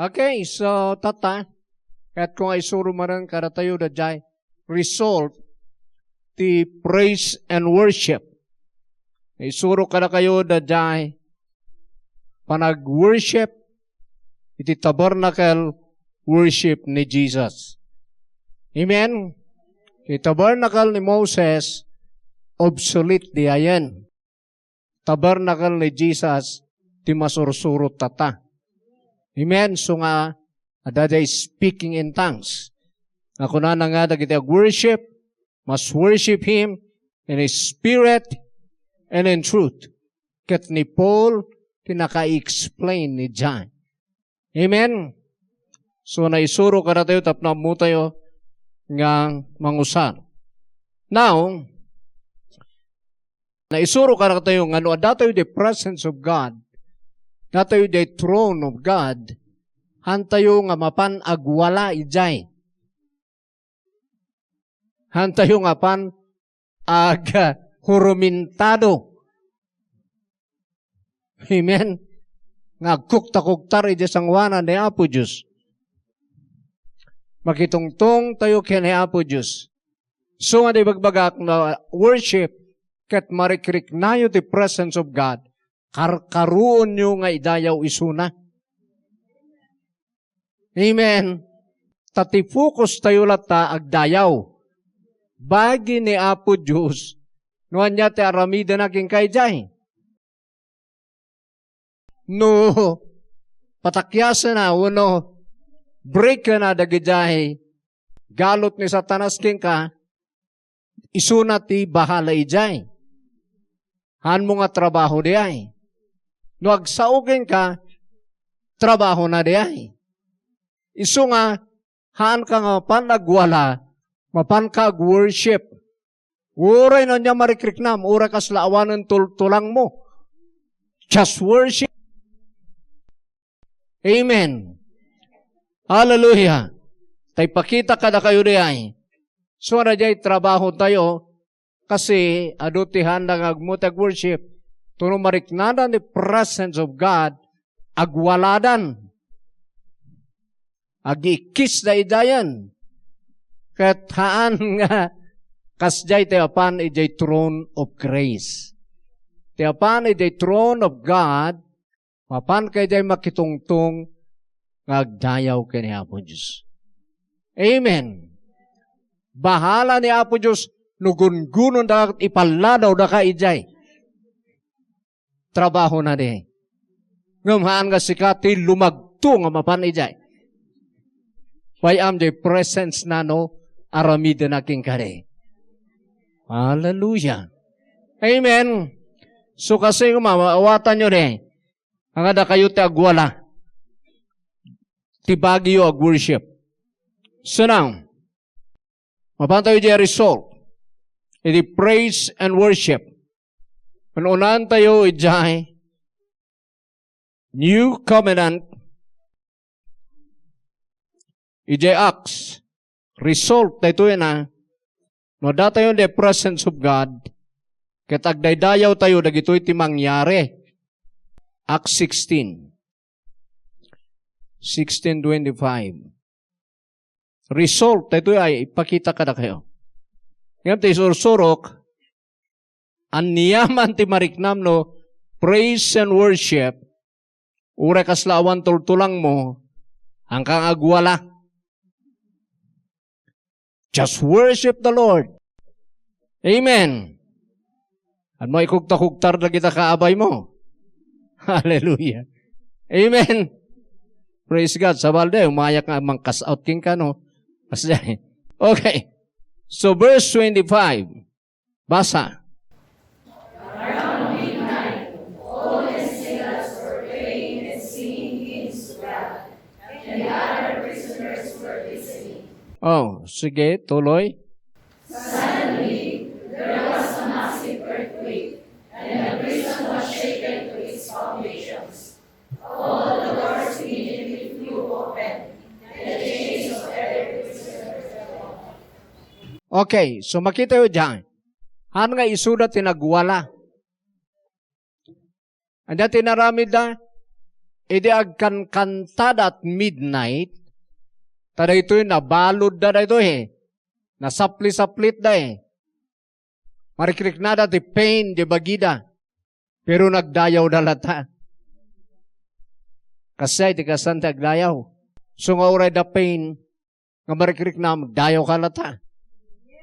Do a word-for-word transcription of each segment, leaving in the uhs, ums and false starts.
Okay, so, tatta, ket kung isuro manen kadatayo daydiay result ti praise and worship. Isuro kadakayo daydiay panag-worship iti tabernacle worship ni Jesus. Amen? Ti tabernacle ni Moses, obsolete diayen. Tabernacle ni Jesus, ti masursurot tatta. Amen? So nga, adda diay speaking in tongues. Nga kunana nga dagiti ag-worship, must worship Him in His Spirit and in truth. Ket ni Paul, ti naka-explain ni John. Amen? So, naisuro kadatayo tapno ammotayo nga mangusar. Now, naisuro kadatayo nga no addatayo the presence of God, addatayo the throne of God, hantayo nga mapan agwala idiay. Hantayo nga pan aghurumentado. Amen? Nga agkuktakuktar iti sangoanan ni Apo Dios. Makitungtong tayo ken ni Apo Dios. So nga di bagbagak nga worship ket marikriknayo ti presence of God, karkaruonyo nga idayaw isuna. Amen. Ta ti focus tayo latta agdayaw. Bagi ni Apo Dios, no ania ti aramidena kenka idiay. No patakyasena wenno breakena dagidiay galut ni Satanas kenka, isuna ti bahala idiay. Haanmo nga trabaho diay. No agsao kenka, trabahona diay. Isu nga, haanka nga mapan agwala, mapanka ag-worship. Uray no ania marikriknam, uray kasla awanen tultulangmo. Just worship. Amen. Hallelujah. Ta ipakita kadakayo diay. So, daydiay trabaho tayo, kasi adu ti haanda nga agmut ag-worship. Tuno mariknadan ti presence of God, agwaladan. Agiikkis daydiayen. Ket haan nga kasdiay ti apan idiay throne of grace. Ti apan idiay throne of God, mapanka idiay makitungtong nga agdayaw ken ni Apo Dios. Amen. Bahala ni Apo Dios no gungunonda ket ipalladawdaka idiay. Trabahona diay. Ngem haan nga sika ti lumagto nga mapan idiay. Pay-am diay presence na no aramidena kenka diay. Hallelujah. Amen. So, kasi nga ma-, maawatanyo diay. Nga dakayo ti agwala. Ti bagiyo ag-worship. So now, mapantayo idiay result. Iti praise and worship. Manunaan tayo idiay New Covenant, idiay Acts. Result daytoy na, no addatayo in the presence of God, ket agdaydayaw tayo dagitoy ti mangyari. Acts sixteen. Sixteen twenty-five. Result, daytoy ay ipakita kadakayo. Ngem ti isursurok, aniaman ti mariknam no praise and worship, uray kasla awan tultulangmo, haanka nga agwala. Just worship the Lord. Amen. Haanmo ikugtakugtar dagita kaabaymo. Hallelujah. Amen. Praise God. Sabali, umayak nga mangkas out kenka, no? Kasi, okay. So, verse twenty-five. Basa. Around midnight, Paul and Silas were praying and singing hymns to God, and the other prisoners were listening. Oh, sige, tuloy. Suddenly, there was a massive earthquake, and the prison was shaken to its foundations. All the doors immediately flew open, and the chains of every prisoner fell off. Okay, so makitayo diay. Haan nga isuda ti nagwala. Ania ti inaramidda? Idi agkankantada at midnight, ta daytoy nabaludda daytoy, eh. Nasapli-saplitda, eh. Marikriknada ti pain, di bagida. Pero nagdayawda latta. Kasdiay ti kastan ti agdayaw. So nga uray da pain, nga marikriknam, dayawka latta.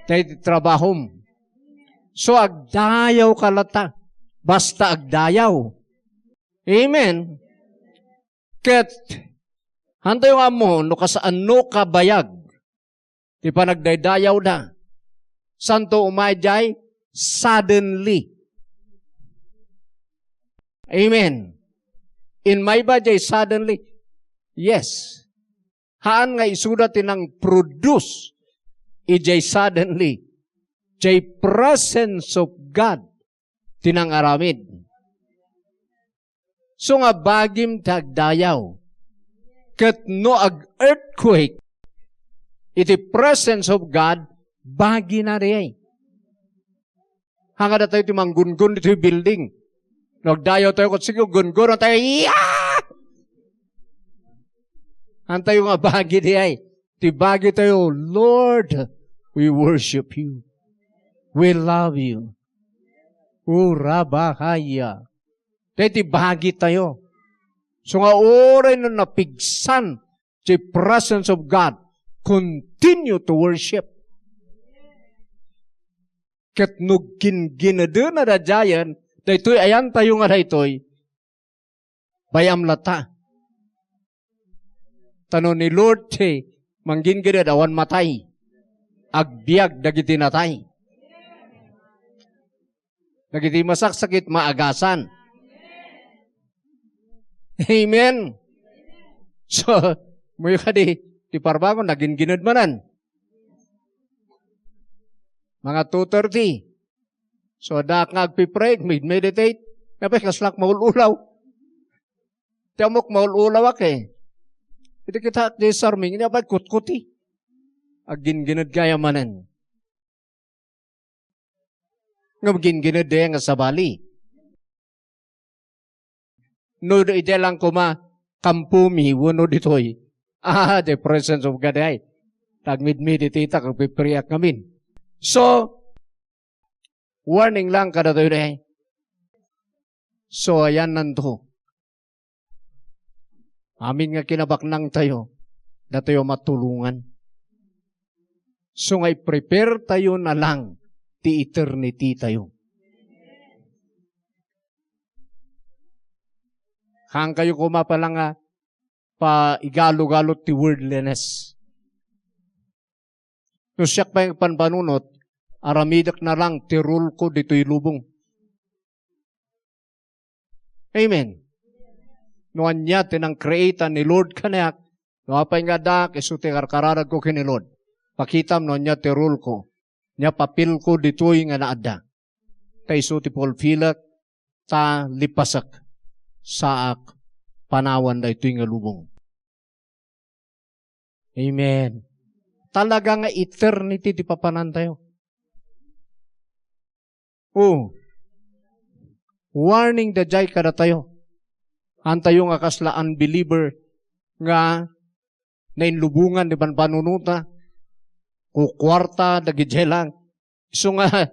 Tay ti trabahom. So, agdayawka latta. Basta agdayaw. Amen. Ket, hantayo nga ammo, no kasano kabayag ti panagdaydayawda. Santo umay jay suddenly. Amen. Immayba jay suddenly. Yes. Haan nga isuda ti nang-produce idiay suddenly. Jay presence of God ti nangaramid. So nga bagim ti agdayaw. Ket no ag-earthquake, iti presence of God, bagina diay. Hanga datayo ti manggungun ditoy building. No agdayaw tayo, ket sige, gungun tayo, "Yeah!" Antayo nga bagi diay. Ti bagi tayo, "Lord, we worship you. We love you." Urabahaya. Dahil ti bagi tayo. So nga uray no napigsan ti presence of God, continue to worship. Ket no ginginedena daydiayen, daytoy ayantayo nga daytoy, bay-am latta. Ta no ni Lord ti manggingined, awan matay. Agbiag dagiti natay. Dagiti masaksakit, maagasan. Amen. So, muyo kadi, ti parbangon, nagingined manen. Mga two thirty. So, addaak nga agpipray, med-meditate. Apay, kaslak maul-ulaw. Ti ammok maul-ulawak, eh. Iti kitaak di sarming, ini apay kutkuti. Aggingined gayam manen. Ngem gingined diay nga sabali. No, iti lang koma, kampomi, wenno ditoy. Ah, the presence of God ay. Tagmidmidititak, agpipiriak ngamin. So, warning lang kadatayo diay. So, ayan nanto. Amin nga kinabaknang tayo, datayo matulongan. So nga i-prepare tayo na lang ti eternity tayo. Hangkayo koma pala nga paigalugalo ti worldliness. No siak pay nga panpanunot, aramidek na lang ti rule ko ditoy lubong. Amen. No ania ti nang-create ni Lord kaniak, no apay nga addaak, isu ti karkararagko ken ni Lord. Pakitam no ania ti rule ko, ania papel ko ditoy nga naadda. Ta isu ti fulfillek, ta lipasek, saak, panawan daytoy nga lubong. Amen. Talaga nga eternity ti papanantayo. Oh. Warning daydiay kadatayo. Antayo nga kasla unbeliever nga nainlubongan ti panpanunotna. Kukuarta dagiti lang. Isu nga,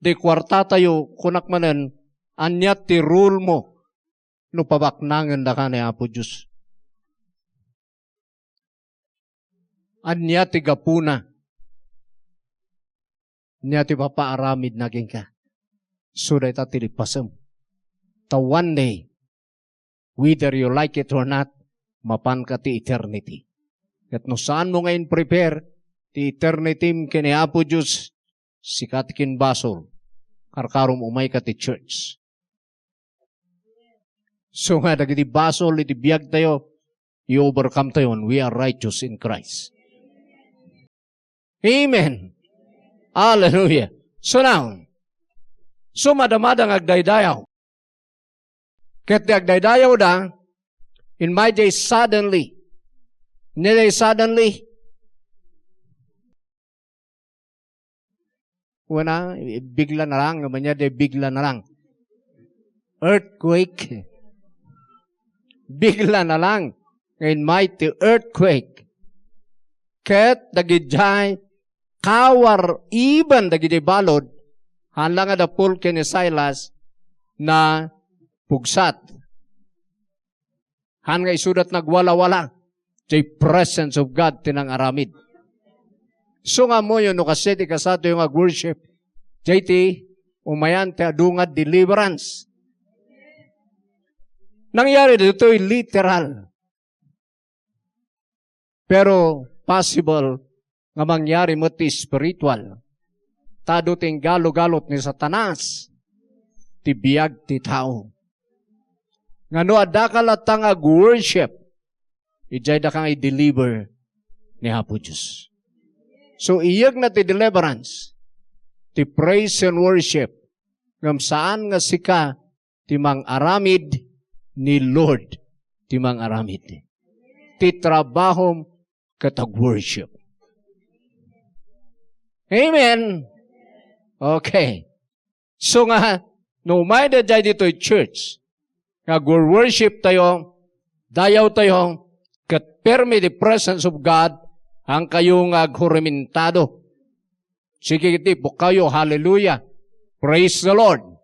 di kuartatayo, kunak manen, ania ti rule mo no pabaknangendaka ni Apo Dios? Ania ti gapuna? Ania ti papaaramidna kenka? So, dayta ti lipasem. Ta one day, whether you like it or not, mapanka ti eternity. Ket no saanmo nga in-prepare ti eternity ken ni Apo Dios, sika ti kinbasol, karkarom umayka ti church. So nga, dagiti basol iti biag tayo, i-overcome tayo, we are righteous in Christ. Amen. Hallelujah. So now, so madamada nga agdaydayaw. Ket ti agdaydayawda, in my day, suddenly. Ania ti suddenly? Kuna, bigla na lang, ngem ania ti bigla na lang? Earthquake. bigla na lang nga immay ti earthquake. Ket dagidiay kawar iban dagidiay balud, haan la nga da Paul ken ni Silas napugsat. Haan nga isuda ti nagwalawala, jay presence of God ti nangaramid. Isu nga ammoyo no kasdiay ti kasatoyo nga ag-worship, jay ti umayan ti adu nga deliverance. Nangyari ditoy literal. Pero possible nga mangyari met ti spiritual. Ta adu ti inggalugalot ni Satanas ti biag ti tao. Nga no addaka latta nga ag-worship, idiay daka nga i-deliver ni Apo Dios. So, iyegna ti deliverance, ti praise and worship, ngem saan nga sika ti mangaramid, ni Lord ti mangaramid. Ti trabahom ket ag-worship. Amen. Okay. So nga, no umay daydiay ditoy church, nga ag-worship tayo, dayaw tayo, ket permi ti presence of God, haankayo nga aghurimentado. Sige, ti pukawyo, hallelujah. Praise the Lord.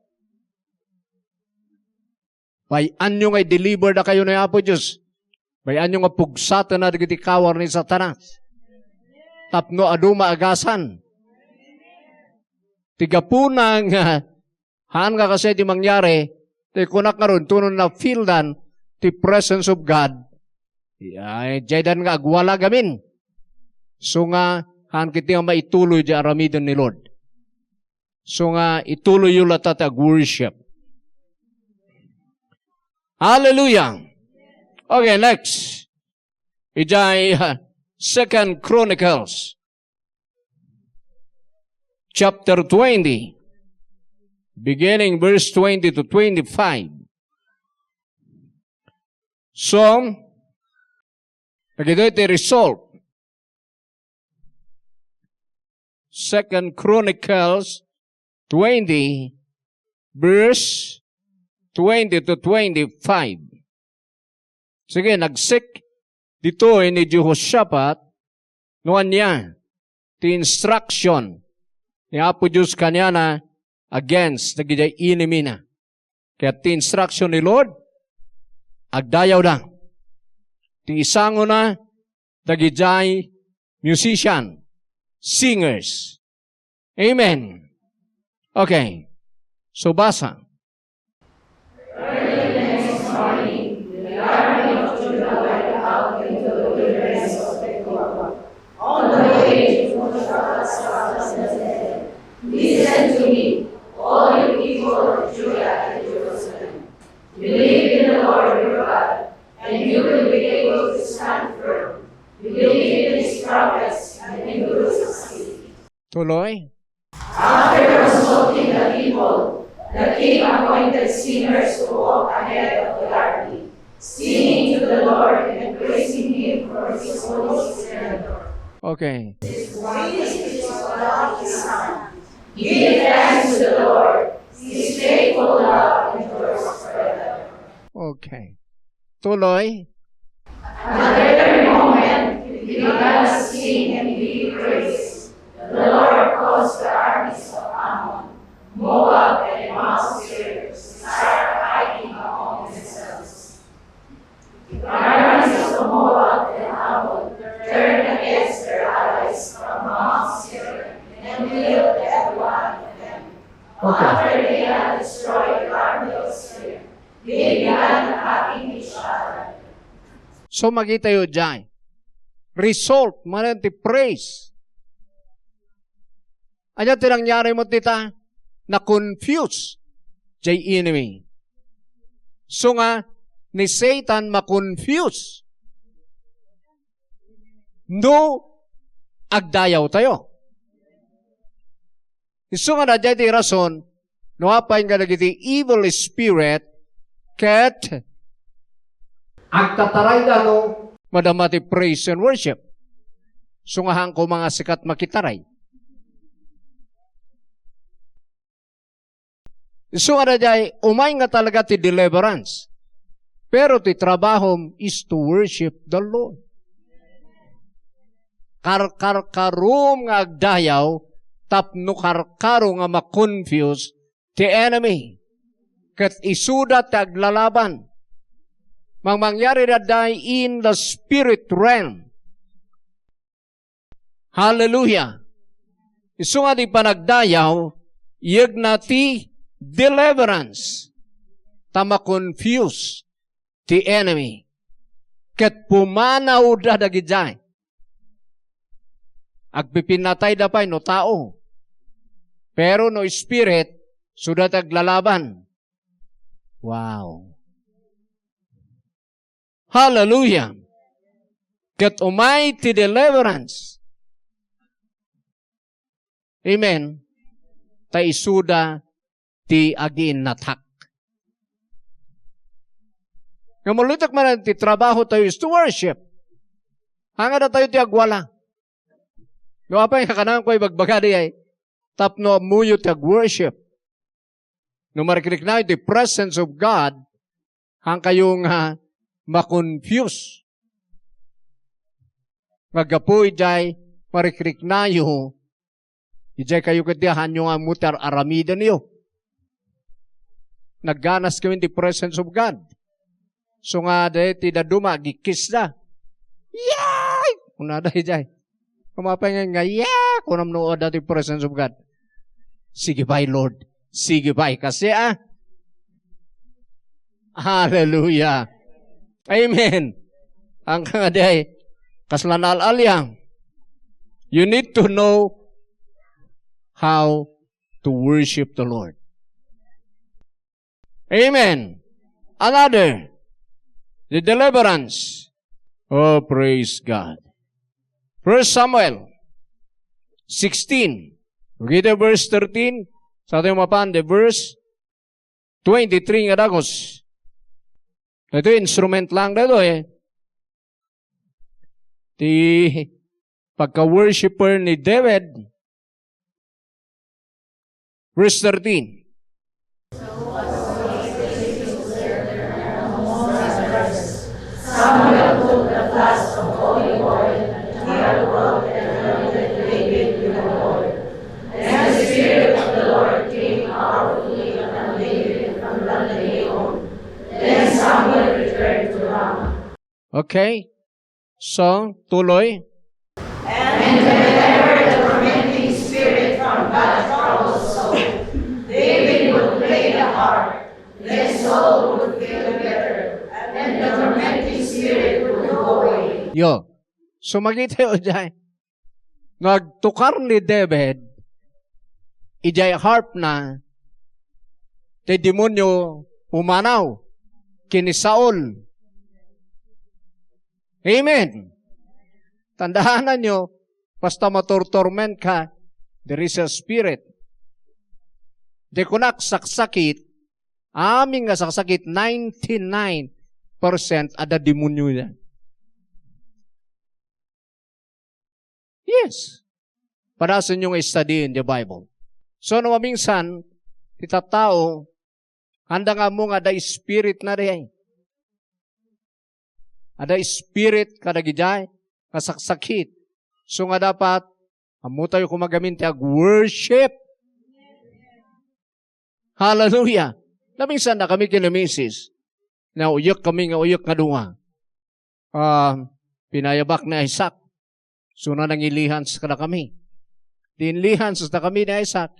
Bay-anyo nga i-deliver dakayo ni Apo Dios. Bay-anyo nga pugsatenna dagiti kawar ni Satanas. Tapno adu maagasan. Ti gapuna nga, haan nga kasi ti mangyari, ti kunak ngarud, tuno na-feel dan ti presence of God. Ay, jaydan nga agwala gamin. So nga, haan kiti nga maituloy di aramiden ni Lord. So nga, ituloyyo latta ti ag-worship. Hallelujah! Okay, next. Idiay, uh, Second Chronicles, chapter twenty, beginning verse twenty to twenty-five. So, dagitoy ti result. Second Chronicles twenty, verse twenty to twenty-five. Sige, nagsik ditoy ni Jehoshaphat no ania ti instruction ni Apo Dios kaniana against dagidiay enemy na. Ket ti instruction ni Lord, agdayawda. Ti isangona, dagidiay musician, singers. Amen. Okay. So, basa. Early the next morning, the army of Judah went out into the wilderness of Tekoa. On the way, Jehoshaphat stopped and said, "Listen to me, all you people of Judah and Jerusalem. Believe in the Lord your God, and you will be able to stand firm. Believe in his prophets, and you will succeed." Tuloy. After consulting the people, the king appointed singers to walk ahead of the army, singing to the Lord and praising him for his holy splendor. Okay. His voice is a loud sound. Give thanks to the Lord. His faithful love endures forever. Okay. Tuloy. At the very moment he began to sing and give praise, the Lord caused the armies of Ammon, Moab, and Mount Seir to start fighting among themselves. The armies of Moab and Ammon turned against their allies from Mount Seir and killed every one of them. Okay. After they had destroyed the army of Seir, they began attacking each other. So, makitayo diay. Result, manen ti praise. Ania ti nangyari met dita? Na-confuse jay enemy. So nga, ni Satan ma-confuse no agdayawtayo. Isu nga daydiay ti rason no apay nga dagiti evil spirit ket agtatarayda no madama ti praise and worship. Isu nga haan koma nga sika ti makitaray. Isu nga daydiay, umay nga talaga ti deliverance. Pero ti trabahom is to worship the Lord. Karkarkarom nga agdayaw tapno karkaro nga ma-confuse ti enemy. Ket isuda ti aglalaban. Mangmangyari dayta in the spirit realm. Hallelujah! Isu nga di panagdayaw, iyegna ti deliverance. Ta ma-confuse ti enemy. Ket pumanawda dagidiay. Agpipinnatayda pay no tao. Pero no spirit, isuda ti aglalaban. Wow. Hallelujah. Ket umay ti deliverance. Amen. Ta isuda ti agiinnatak. Nga malutek man ti trabaho tayo is to worship. Haan nga datayo ti agwala. No apay nga kananko ibagbaga diay, tapno ammoyo ti ag-worship. No marikriknayo ti presence of God, haankayo nga ma-confuse. Nga gapu idiay marikriknayo, idiay kayo ketdi haanyo nga ammo ti ar-aramidenyo. Nagganas kami ti presence of God. So nga, dayta ti dadduma, agikisda. Yay! Kunada idiay. Kumapay nga, nga, yeah! Kunam no, adda ti presence of God. Sige pay, Lord. Sige pay. Kasi, ah. Hallelujah. Amen. Haan ka nga diay, kasla naalaliang. You need to know how to worship the Lord. Amen. Another, the deliverance. Oh, praise God. First Samuel sixteen. Read the verse thirteen. Sa ating mapan, the verse twenty-three nga dagus. Ito, instrument lang dito eh. Ti pagka-worshipper ni David, Verse thirteen. Samuel took the flask of olive oil, took a cloth, and anointed David with the oil. And the Spirit of the Lord came powerfully upon David from that day on. Then Samuel returned to Ramah. Okay? So, tuloy. And whenever the tormenting spirit from God troubled Saul, David would play the harp. Then Saul would feel better, and the tormenting spirit would go away. Yo. So, makita yo diay. No agtukar ni David, idiay harp na, ti demonio pumanaw ken ni Saul. Amen. Tandaananyo, basta matortorment ka, there is a spirit. Di kunak saksakit, amin nga saksakit, ninety-nine percent adda demonio yan. Yes. Padasenyo nga studying the Bible. So, no maminsan, ti tattao, anda nga ammo nga adda spirit na diay. Adda spirit kadagidiay, nga saksakit. So nga dapat, ammo tayo koma gamin ti ag-worship. Hallelujah! Naminsan na kami ken ni misis. Nauyek kami nga uyek nga dua. Ah, pinayabak ni Isaac. So, na nangilihans kadakami. Di inlihans dakami ni Isaac.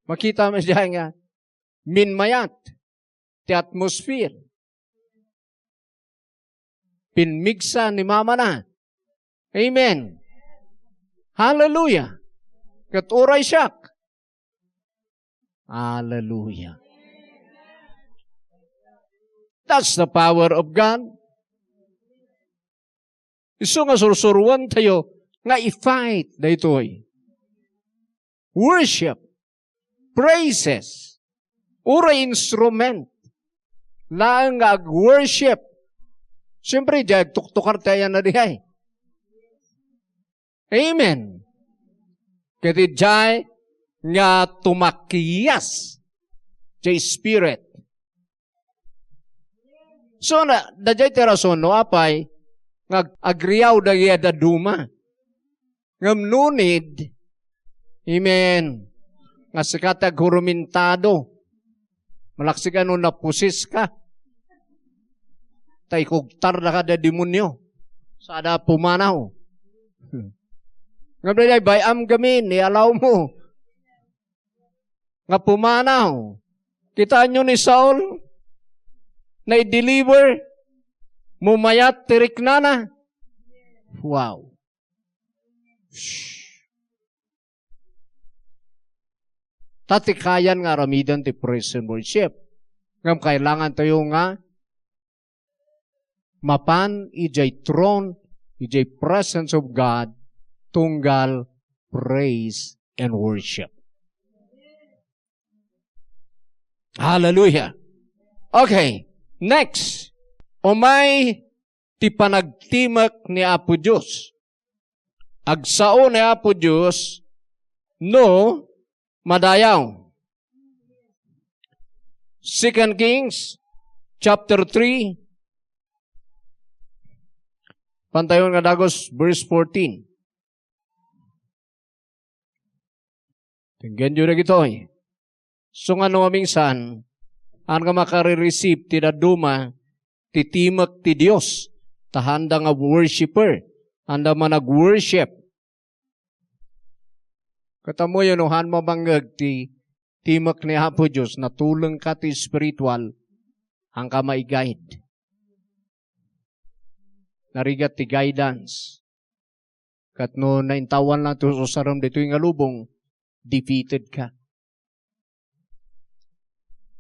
Makita mi diay nga minmayat ti atmosphere. Pinmigsa ni mamana. Amen. Hallelujah. Ket uray siak. Hallelujah. That's the power of God. Isu nga sursuruan tayo nga i-fight daytoy. Worship, praises, uray instrument laeng nga ag-worship. Siyempre, di agtuktukar tayo na diay. Amen. Ket idiay nga tumakias ti Spirit. So, na, daydiay ti rason no apay nga ag-, agriaw dagiti dadduma. Ngem no need, amen, nga sika ti aghurumentado, malaksid no napusis ka, ta ikugtar da ka da demonio, sada pumanaw. Ngem daydiay, bay-am gamin, i-allow mo nga pumanaw. Kitaenyo ni Saul, nai-deliver, mumayat ti riknana. Wow. Shh. Ta ti kayan nga aramiden ti praise and worship. Ngem kailangan tayo nga mapan idiay throne, idiay presence of God, tunggal praise and worship. Hallelujah. Okay. Next, umay ti panagtimek ni Apo Dios. Agsao ni Apo Dios no madayaw. Second Kings chapter three. Pantayon nga dagus, verse fourteen. Denggenyo dagitoy. So nga no maminsan, haan nga makare-receive ti dadduma, ti timek ti Dios, ta haanda nga worshiper, haanda nga nag-worship. Ket ammoyo, no haan mabangngeg ti timek ni Apo Dios, natulengka ti spiritual, haanka mai-guide. Narigat ti guidance. Ket no naintawanna ti usarem ditoy nga lubong, defeated ka.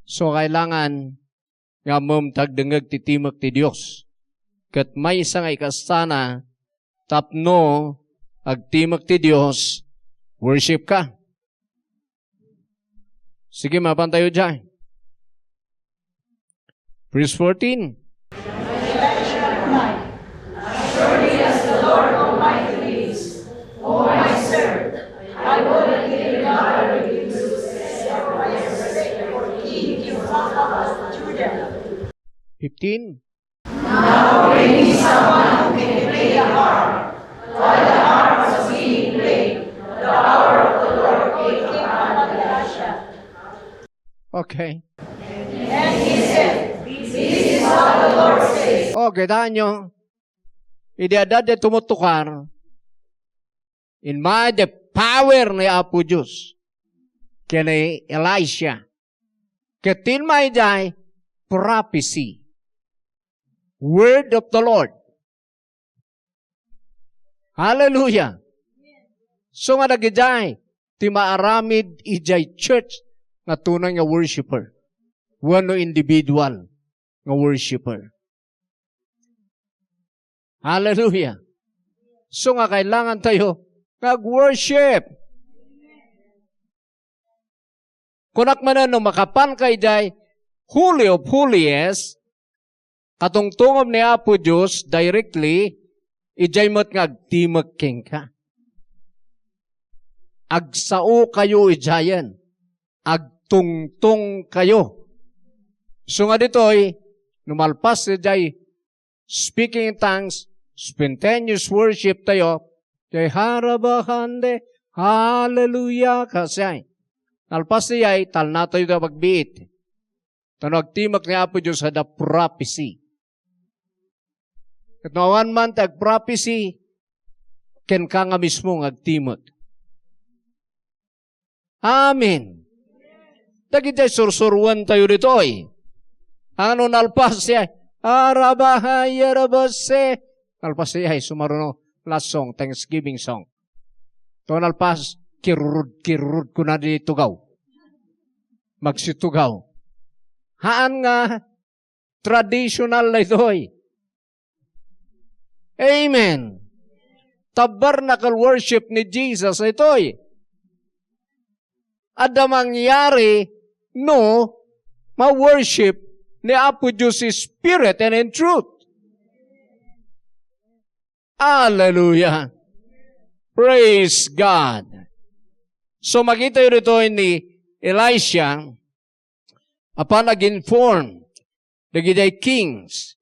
So, kailangan nga ammom ti agdengngeg ti timek ti Dios. Ket maysa nga ikastana tapno agtimek ti Dios, worship ka. Sige, mapantayo diay. Verse fourteen. As surely as the Lord Almighty lives, whom I serve, I will not give another rebuke to sacrifice for King Jehoshaphat of Judah. Fifteen. Now bring me someone who can play a harp. While the harp was being played, the power of the Lord came upon Elisha. Okay. And he said, "This is what the Lord says." Okay, kitaenyo. Idi adda ti tumuttukar, immay ti power ni Apo Dios ken ni Elisha. Ket immay diay prophecy. Word of the Lord. Hallelujah. So nga dagidiay ti maaramid idiay church nga tunay nga worshiper wenno individual nga worshiper. Hallelujah. So nga kailangan tayo nga ag-worship. Kunak manen no makapanka idiay Holy of Holies, katungtungom ni Apo Dios directly, idiay met nga agtimek kenka. Agsaokayo idiayen. Agtungtongkayo. So nga ditoy, no malpas idiay speaking in tongues, spontaneous worship tayo, jay harabahande, hallelujah, kasjay. Nalpas diay, talna tayo ti pagbiit. Ta no agtimek ni Apo Dios, adda prophecy. Ket no awan man ti agprophecy, kenka nga mismo nga agtimek. Amen. Dagiti sursuroen tayo ditoy. Ano nalpas siya? Arabahay, arabase. Nalpas siya, sumaruno. Last song, Thanksgiving song. To nalpas, kirurud, kirurud ko na di tugaw. Magsitugaw. Haan nga traditional daytoy. Amen. Tabernacle worship ni Jesus itoy. Adda mangyari no ma-worship ni Apo Dios in spirit and in truth. Hallelujah. Praise God. So, makita yu ditoy ni Elisha, apan nag-inform dagidiay kings.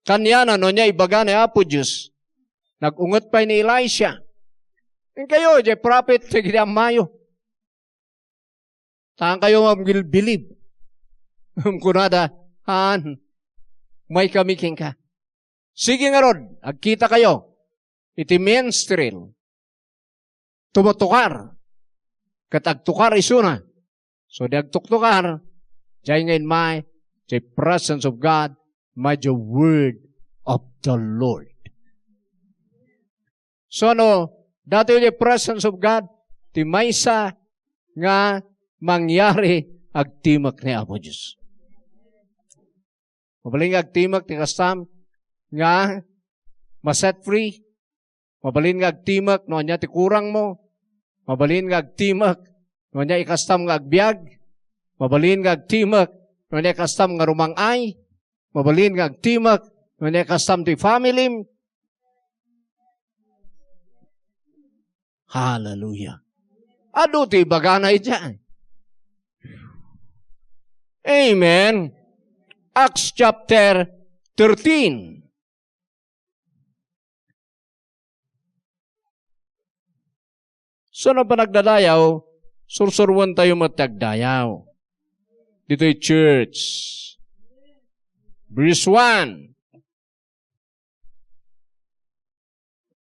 Kaniana, no ania ibaga ni Apo Dios, nag-unget pay ni Elisha. Inkayo, diay prophet, dagidiay ammayo. Taankayo mangbilbilib. Kunada, "Haan, umaykami kenka." Sige ngarud, agkitakayo iti minstrel. Tumutukar. Ket agtukar isuna. So, di agtuktukar, diay nga immay, the presence of God, may the word of the Lord. So, no, datoy the presence of God, ti maysa nga mangyari agtimek ni Apo Dios. Mabalin nga agtimek ti kastam nga ma-set free. Mabalin nga agtimek no ania ti kurangmo. Mabalin nga agtimek no ania ikastam nga agbiag. Mabalin nga agtimek no ania ikastam nga rumang-ay. Mabalin nga agtimek no ania ikastam ti family. Hallelujah. Adu ti ibagana idiay. Amen. Acts chapter thirteen. So, no panagdadayaw, sursuruentayo met ti agdayaw. Ditoy church. Verse one.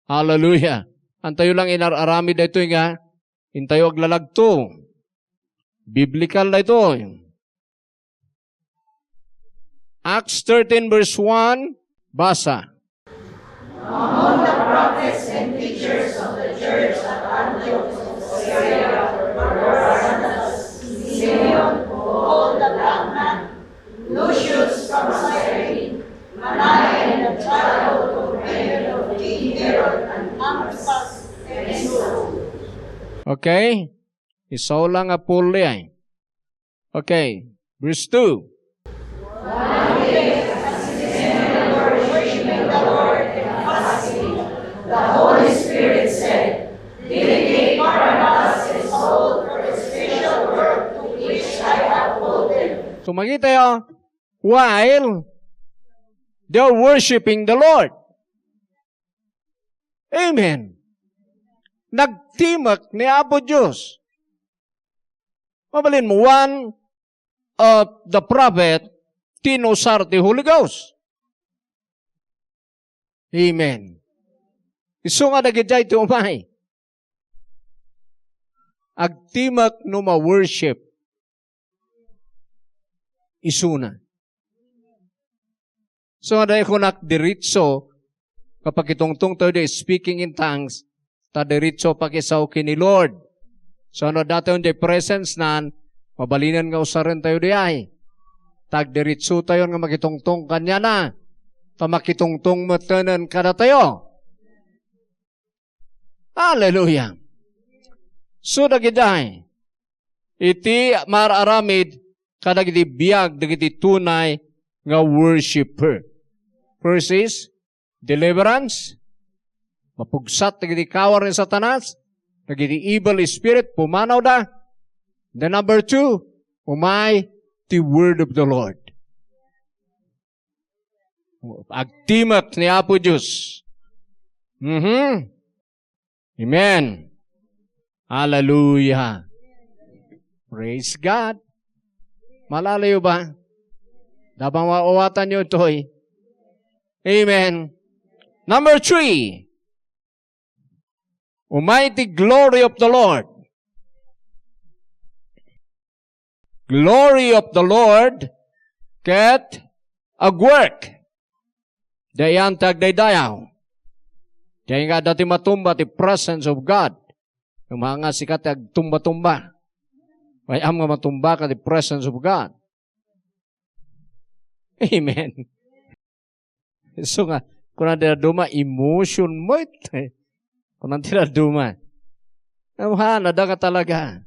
Hallelujah. Antayo lang inar-aramid daytoy nga, intayo aglalagto. Biblical daytoy. Acts thirteen verse one, basa. Among the prophets and teachers of the church at Antioch of Syria were Barnabas, Simeon, called the Black Man, Lucius from Cyrene, Manaen, the child of King Herod, and Antipas, and Saul. Okay. Isaw lang nga puli ay. Okay. Verse two. One day, as they were worshiping the Lord and fasting, the Holy Spirit said, "Dedicate Barnabas and Saul for the special work to which I have called them." So, makita yo, while they're worshiping the Lord. Amen. Nagtimek ni Apo Dios. Mabalin mo, one of the prophet, tinusar ti Holy Ghost. Amen. Isu nga dagidiay ti umay. Agtimek no ma-worship isuna. So, adda kunak diritso, kapakitungtong tayo di speaking in tongues, ta diritso pakisao ken ni Lord. So, no datayon di presence nan, mabalinen nga usaren tayo di ay. Tagdiritso tayo nga makitungtong kaniana. Ta makitungtong metten kadatayo. Hallelujah. So, dagidiay, iti mar-aramid kadagiti biag dagiti tunay nga worshiper. First is deliverance. Mapugsat dagiti kawar ni Satanas, dagiti evil spirit, pumanawda. The number two, umay ti word of the Lord. Agtimek ni Apo Dios. Mhm. Amen. Hallelujah. Praise God. Malalayo ba? Dabang wa-, wawatan nyo itoy. Amen. Number three, umay ti glory of the Lord. Glory of the Lord, ket agwork. Dayan ti agdaydayaw. Diay nga adda ti matumba ti presence of God. Nga sika ti agtumba-tumba. Way-am nga matumba ka ti presence of God. Amen. So nga, kuna ti dadduma, emotion met. Kuna ti dadduma. Amen, adda nga talaga.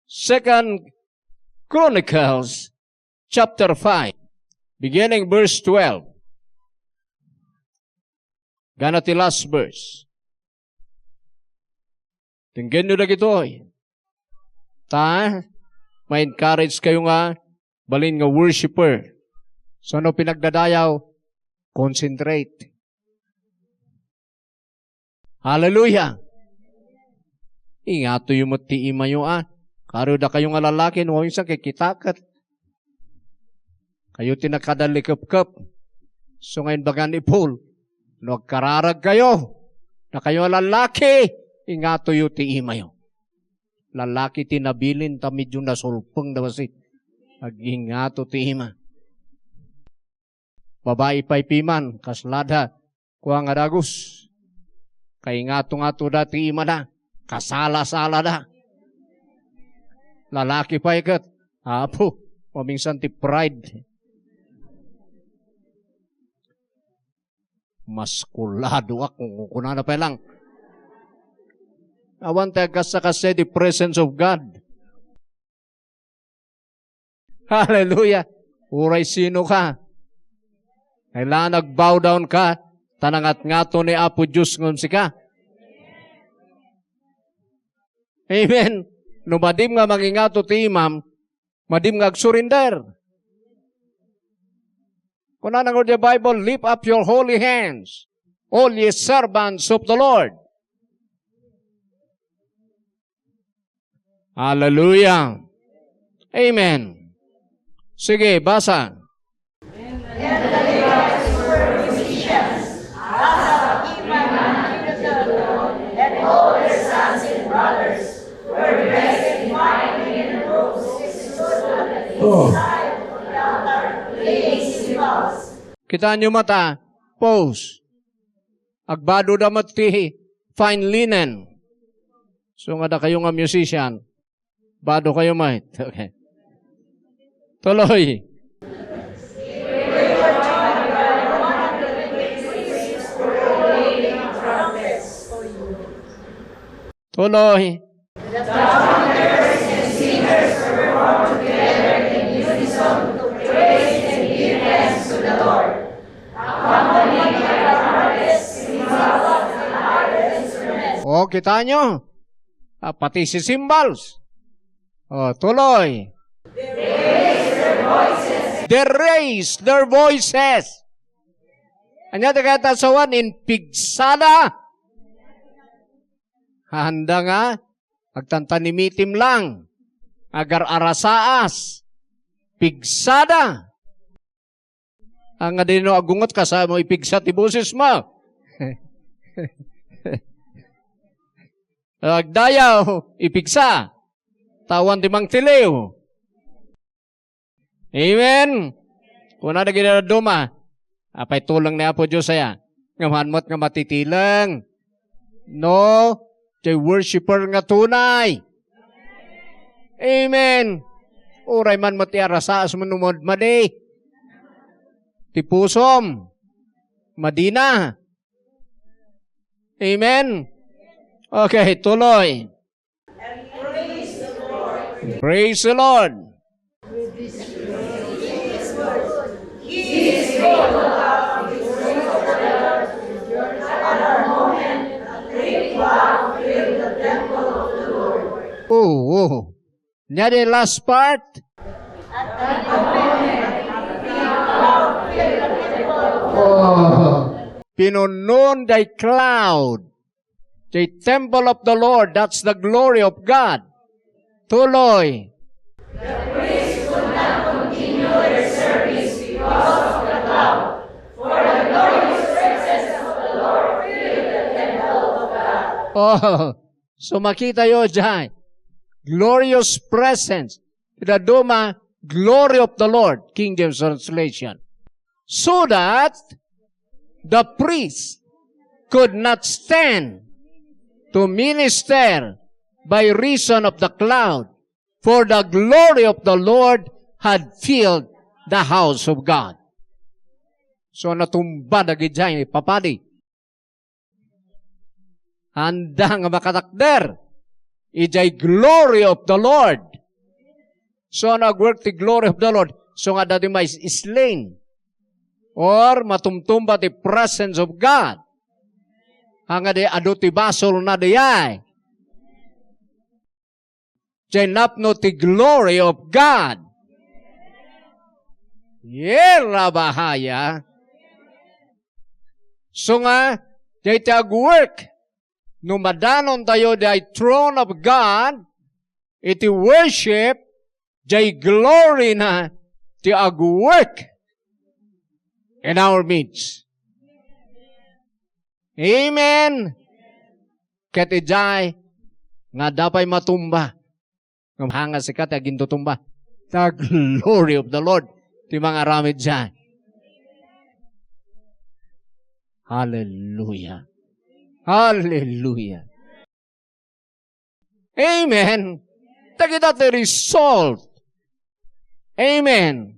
Second Chronicles chapter five, beginning verse twelve. Gana ti last verse. Denggenyo dagitoy. Ta, ma-encourage kayo nga balin nga worshiper. So, no pinagdadayaw, concentrate. Hallelujah! Ingatoyo met ti imayo, a. Karo dakayo nga lalaki, no, minsan kikitaket. Kayo ti nakadalikepkep. So, nga imbaga ni Paul, no agkararagkayo, dakayo nga lalaki, ingatoyo ti imayo. Lalaki ti nabilin ta medyo nasulpeng da bassit. Agingato ti ima. Babai pay piman, kaslada, kua nga dagus. Kaingato-ngato da ti imada, kasala-sala da. Lalaki pay ket, apo, maminsan ti pride. Mas kulado ak, kung kunana pay lang. Awan ti agkassa-kassa the presence of God. Hallelujah! Uray sino ka. Kailangan nag-bow down ka, ta nangatngato ni Apo Dios ngem sika. Amen. No madim nga mangingato ti imam, madim nga agsurrender. Kunana nga the Bible, "Lift up your holy hands, all ye servants of the Lord." Hallelujah. Amen. Sige, basa. Oh. Kitaenyo met a, pose. Agbadoda met ti fine linen. So, nga dakayo nga musician, bado kayo met. Okay. Tuloy. Tuloy. O, kitaenyo? Ah, pati si cymbals. O, tuloy. They raised their voices. Ania ti kayat a sawen? Impigsada. Handa nga agtantanimitim lang. Agar-arasaas. Pigsada. Nga di no agunget, kasano ipigsa ti boses mo? Agdayaw, ipigsa. Tawan ti mangtiliw. Amen. Kuna dagiti dadduma, apay tuleng ni Apo Dios aya? Nga haan met nga matitileng. No, ti worshiper nga tunay. Amen. Uray man met ti arasaas mo no madmadi. Ti pusom. Madina. Amen. Okay, tuloy. Praise the Lord. Oh, oh. Ania ti last part? Oh. Pinunnon day cloud. The temple of the Lord, that's the glory of God. Tuloy. Oh, so makitayo diay. Glorious presence. Ti dadduma, glory of the Lord, King James translation. So that the priest could not stand to minister by reason of the cloud, for the glory of the Lord had filled the house of God. So, natumba dagidiay papadi. Handa nga makatakder idiay glory of the Lord. So, ano agwork ti glory of the Lord? So nga dati may slain or matumtumba ti presence of God. Nga di adu ti basol na diay. Diay napno ti glory of God. Yera bahaya. So nga, dayta agwork, no madanontayo diay throne of God, iti worship, diay glory na ti agwork in our midst. Amen. Ket idiay nga adda pay matumba. Ngem haan nga sika ti agintutumba. The glory of the Lord. Ti mangaramid diay. Hallelujah. Hallelujah. Amen. Dagita ti result. Amen.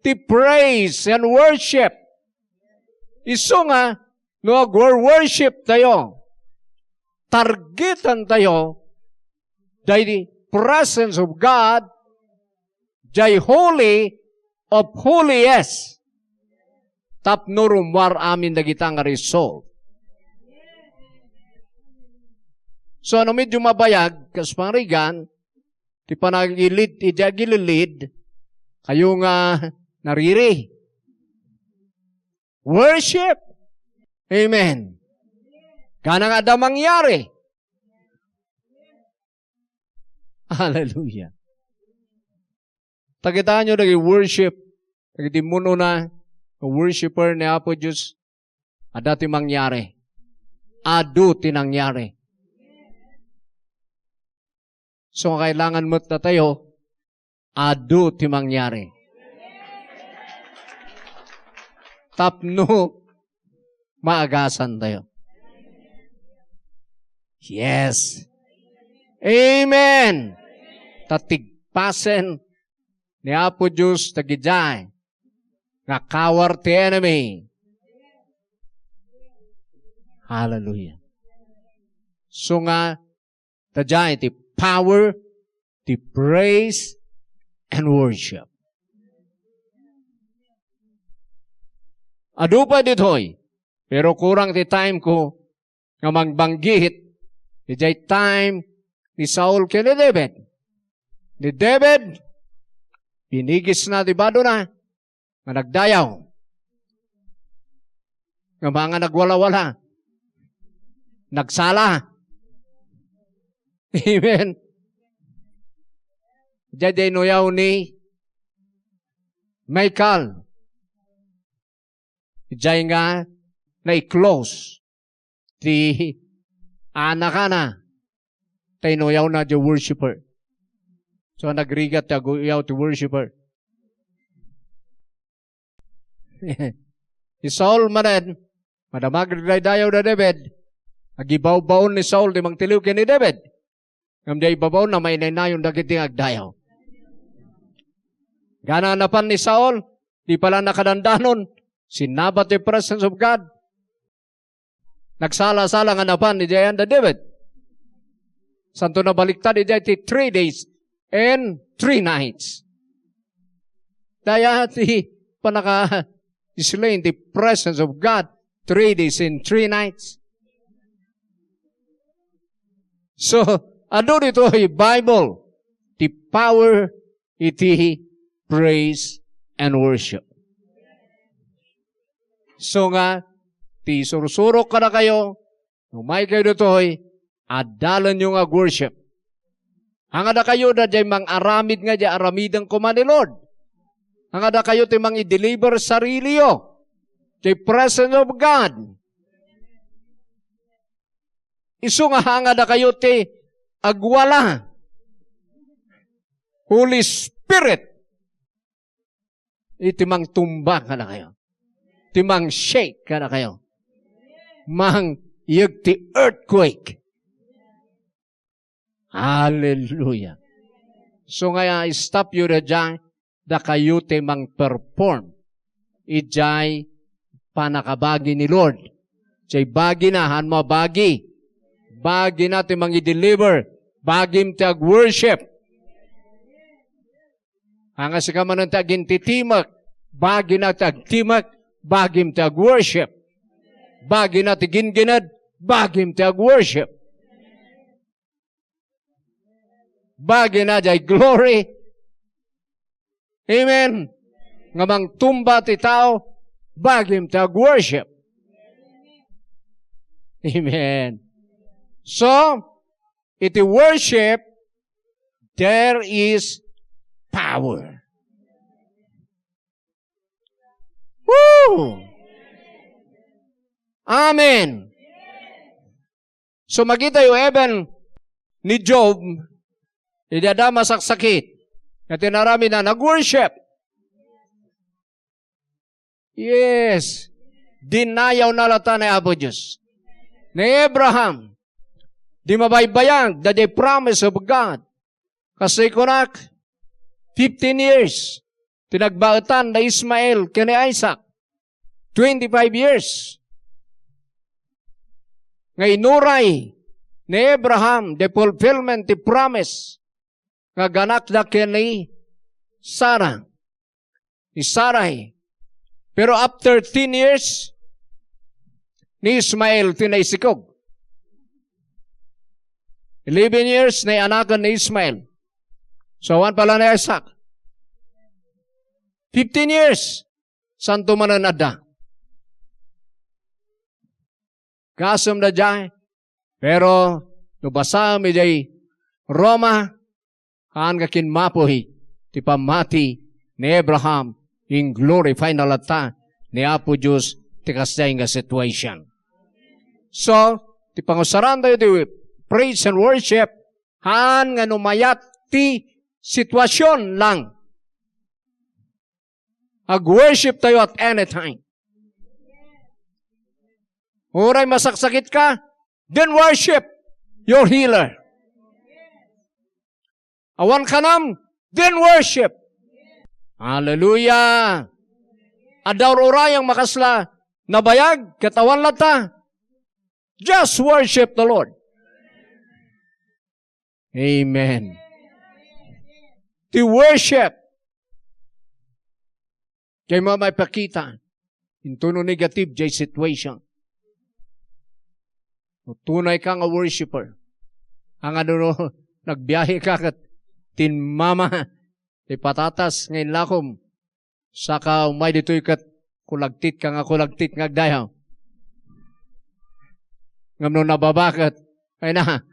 Ti praise and worship. Isu nga, no agwor-worship tayo, targetan tayo, the presence of God, the holy of holiest. Tapno rummuar amin dagita nga result. So, no medyo mabayag, kas pangarigan, ti panagilid, iti agililid, kayo nga nariri. Worship. Amen. Kana nga adda mangyari. Hallelujah. Tagitanyo dagiti worship, dagiti immun-una nga worshiper ni Apo Dios, adda ti mangyari. Adu ti nangyari. So, kailangan met datayo, adu ti mangyari. Tapno maagasan tayo. Yes. Amen. Ta tigpasen ni Apo Dios dagidiay nga kawar ti enemy. Hallelujah. So nga, ta diay ti power, ti praise, and worship. Adu pay ditoy, pero kurang ti time ko nga mangbanggit idiay time ni Saul ken ni David. Ni David, binigisna ti badona, nga nagdayaw. Nga mga nagwalawala. Nagsala. Amen. Diay, diay inuyaw ni Michal. Diay nga naiklose ti anakana. Ta inuyawna diay worshiper. So, nagrigat ti aguyaw ti worshiper. Ni Saul manen, madamag daydayaw da David, agibawbaon ni Saul ti mangtiliw ken ni David. Ngem diay ibabaw na mainaynayon dagiti agdayaw. Gana napan ni Saul, di pala nakadandanon, sinnabat ti presence of God. Nagsala-sala nga napan idiay anda David. Santo nabaliktad idiay ti three days and three nights. Daya ti panaka-display ti presence of God, three days and three nights. So, adu ditoy Bible, ti power iti praise and worship. So nga, ti sursurok kadakayo, no umay kayo ditoy, adalanyo nga ag-worship. Haan nga dakayo daydiay mang-aramid nga diay aramiden koma ni Lord. Haan nga dakayo ti mang-i-deliver sariliyo. The presence of God. Isu nga haan nga dakayo ti agwala. Holy Spirit. Iti mangtumba kadakayo. Ti mang-shake kadakayo. Mangyeg ti earthquake. Hallelujah. So nga, stop yu daydiay, dakayo ti mang-perform idiay panakabagi ni Lord. Diay bagina, haan mo a bagi. Bagina ti mangi-deliver. Bagim ti ag-worship. Haan nga sika manen ti agintitimek, bagina ti agtimek, bagim ti ag-worship. Bagina ti gingined, bagim ti ag-worship. Bagina diay glory. Amen. nga mangtumba ti tao, bagim ti ag-worship. Amen. So, iti worship, there is power. Woo! Amen. So, makitayo, even ni Job, idi adda masaksakit, nga tinaramidna, nag-worship. Yes. Dinayawna latta ni Apo Dios. Ni Abraham, di mabaybayag, daydiay promise of God. Kas kunak, fifteen years, ti nagbaetan da Ismael ken ni Isaac. Twenty-five years. Nga inuray ni Abraham the fulfillment ti promise nga aganakda ken ni Sarah. Ni Sarai. Pero after ten years, ni Ismael ti naisikog. Eleven years, naanakan ni Ismael. So, awan pala ni Isaac. Fifteen years, santo manen adda. Gasem daydiay. Pero no basaem idiay Roma, haan nga kinmapuy ti pammati ni Abraham, in-glorify na latta ni Apo Dios ti kasdiay nga situation. So, ti pangusaran tayo ti praise and worship, haan nga no mayat ti situation lang. Ag-worship tayo at any time. Uray masaksakit ka, then worship your healer. Awan kanam, then worship. Hallelujah. Adda ur-urayang makasla nabayag, ket awan latta. Just worship the Lord. Amen. Ti worship. Kay mo maipakita. Intono negative jay situation. No tunay ka nga worshiper. Ang ano no, nagbiyahe ka ket tinmama ti patatas nga inlakom. Saka umay ditoy ket kulagtit ka nga kulagtit nga agdayaw. Ngem no nababa ket, ay na,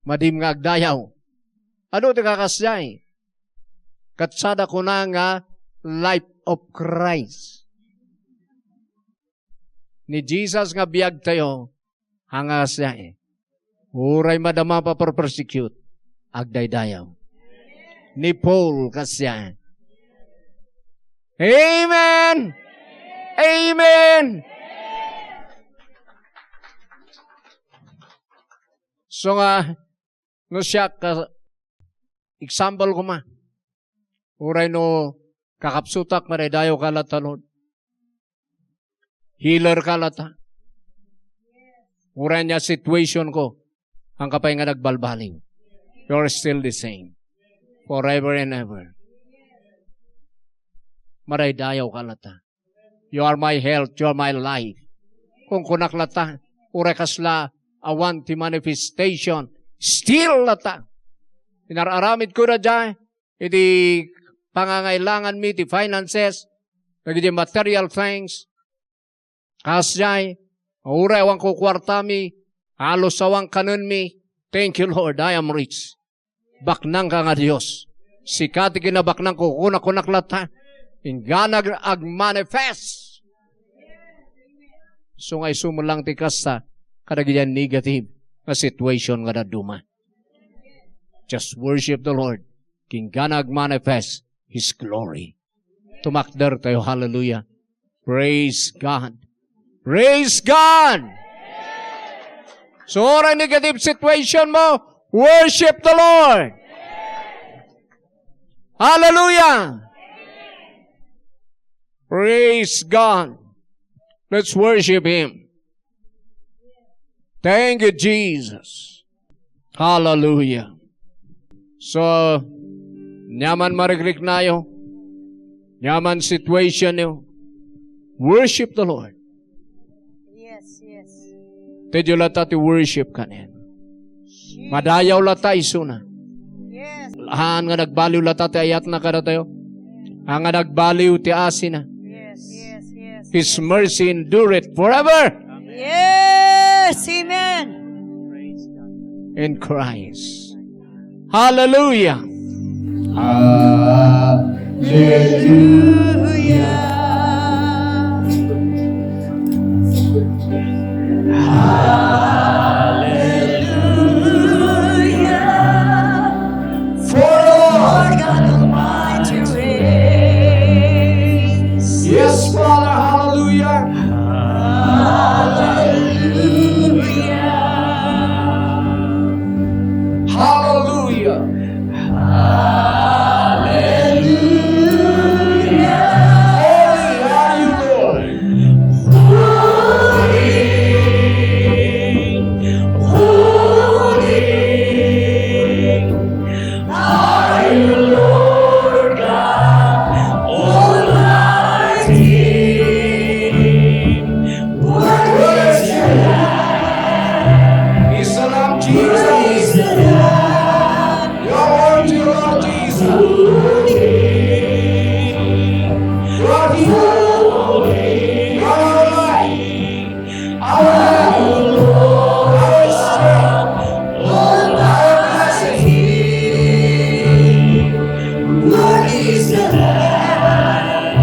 madim nga agdayaw. Ano ti kakasdiay? Ket sada kuna nga life of Christ. Ni Jesus nga biag tayo, haan nga kasdiay. Uray madama pa per persecute, agdaydayaw. Ni Paul kasdiay. Amen! Amen! So nga, no siak, ka, example koma. Uray no kakabsutak, madaydayaw ka latta, Lord. Healer ka latta. Uray ania situation ko, haan ka pay nga nagbalbaliw. You're still the same. Forever and ever. Madaydayaw ka latta. You are my health, you are my life. Kunkunak latta, uray kasla awan ti manifestation, still latta. Inar-aramid ko daydiay, iti pangangailangan mi, ti finances, dagiti material things. Kasdiay, uray awan kukuartami, halos awan kanenmi, thank you, Lord, I am rich. Baknang ka nga Dios. Sika ti kinabaknang ko, kunak-kunak latta. Inggana ag-, agmanifest. So nga isu met lang ti kasta, kadagiti negative nga situation nga dadduma. Just worship the Lord. Inggana agmanifest His glory. Tumakder tayo. Hallelujah. Praise God. Praise God. So, uray negative situation mo, worship the Lord. Hallelujah. Praise God. Let's worship Him. Thank you, Jesus. Hallelujah. So, nyaman marikriknayo, nyaman situationyo, worship the Lord. Yes, yes. Tedyo latta ti worship kanen. Madayaw latta isuna. Yes. Haan nga nagbaliw latta ti ayatna kadatayo. Haan nga nagbaliw ti asina. Yes, yes, yes. His mercy endureth forever. Yes, amen. In Christ. Hallelujah. Hallelujah. Hallelujah. For the Lord God Almighty reigns. Yes, Father, hallelujah. Hallelujah. Hallelujah. Hallelujah. Holy are you, Lord. Holy, holy are you, Lord God Almighty. Worthy is the Lamb. Is the Lamb Jesus. Worthy is the Lamb. You are worthy, Lord Jesus. Worthy. You are healer. You are life. Our Lord, our strength, our blessing. Worthy is the Lamb.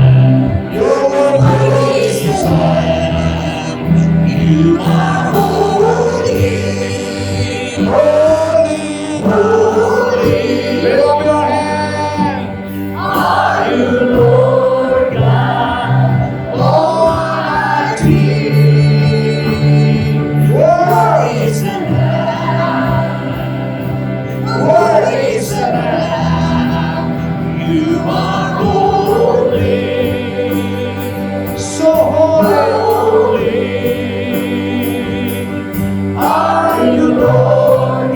You're worthy. Worthy is the Lamb. You are holy. Holy. Holy. Lift up your hand. Are you Lord God Almighty? Worthy is the Lamb. Worthy is the Lamb. You are holy. So holy. Holy. Are you Lord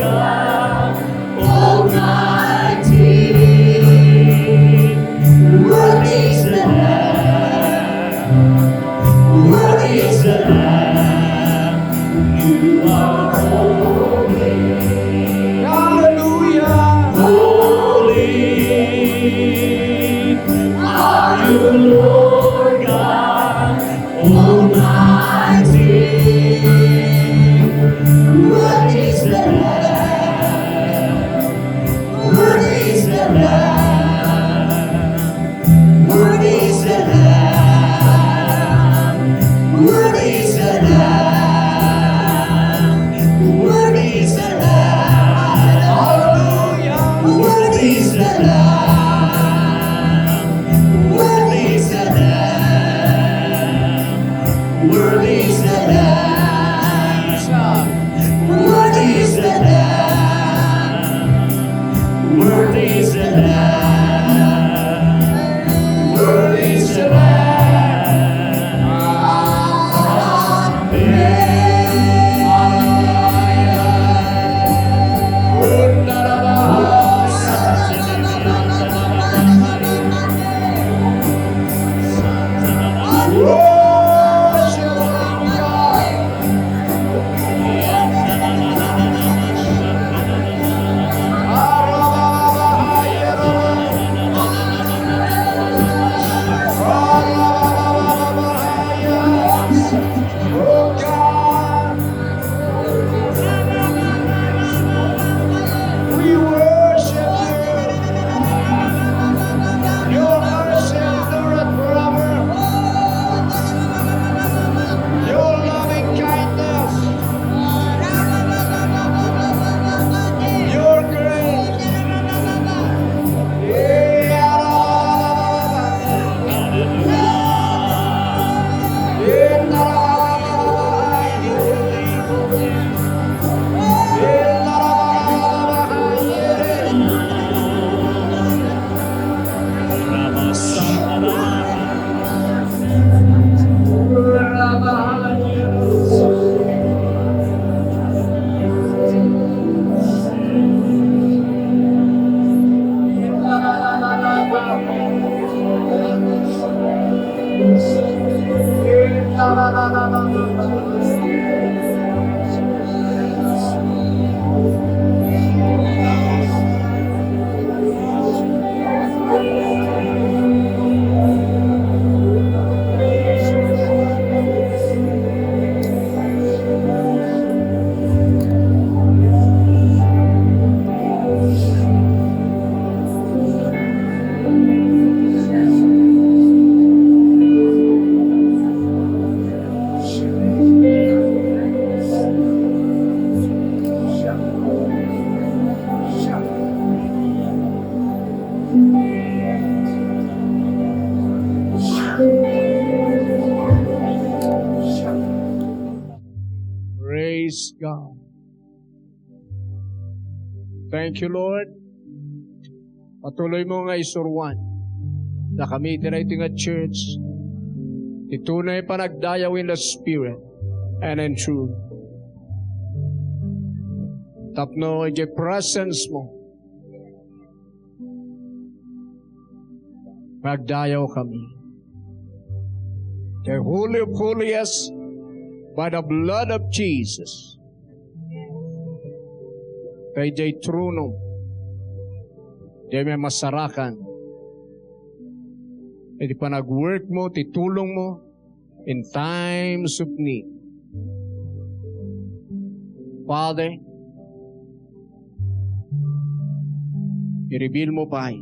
God. Thank you, Lord. Patuloy mo nga isuruan dakami iti daytoy nga church ti tunay panagdayaw in the spirit and in truth. Tapno iti presence mo, magdayaw kami. The Holy of Holies, by the blood of Jesus. Kay jay trono, jay may masarakan. Iti panagwork mo, ti tulong mo, in times of need. Father, i-reveal mo pay.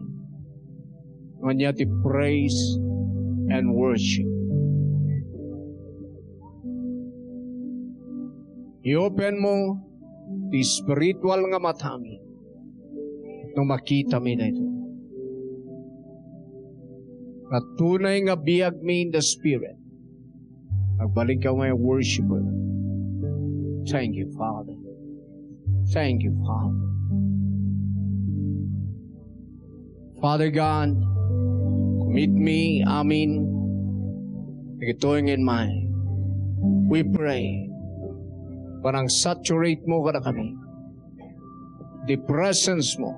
Ania ti praise and worship. I-open mo ti spiritual nga matami no makitami daytoy. Nga tunay nga biagmi in the spirit. Agbalik ka may worshiper. Thank you, Father. Thank you, Father. Father God, commit mi amin dagitoy nga immay. We pray, panang saturate mo kadakami. The presence mo.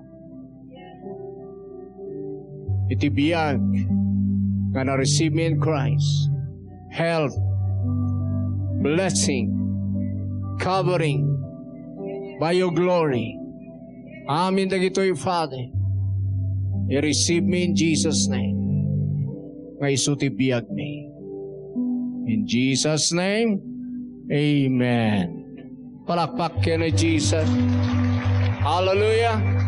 Iti biag nga na-receive mi in Christ. Health, blessing, covering by your glory. Amin dagitoy, Father. I-receive mi in Jesus' name. Nga isu ti biag mi. In Jesus' name, amen. Palakpak ken ni Jesus. Hallelujah.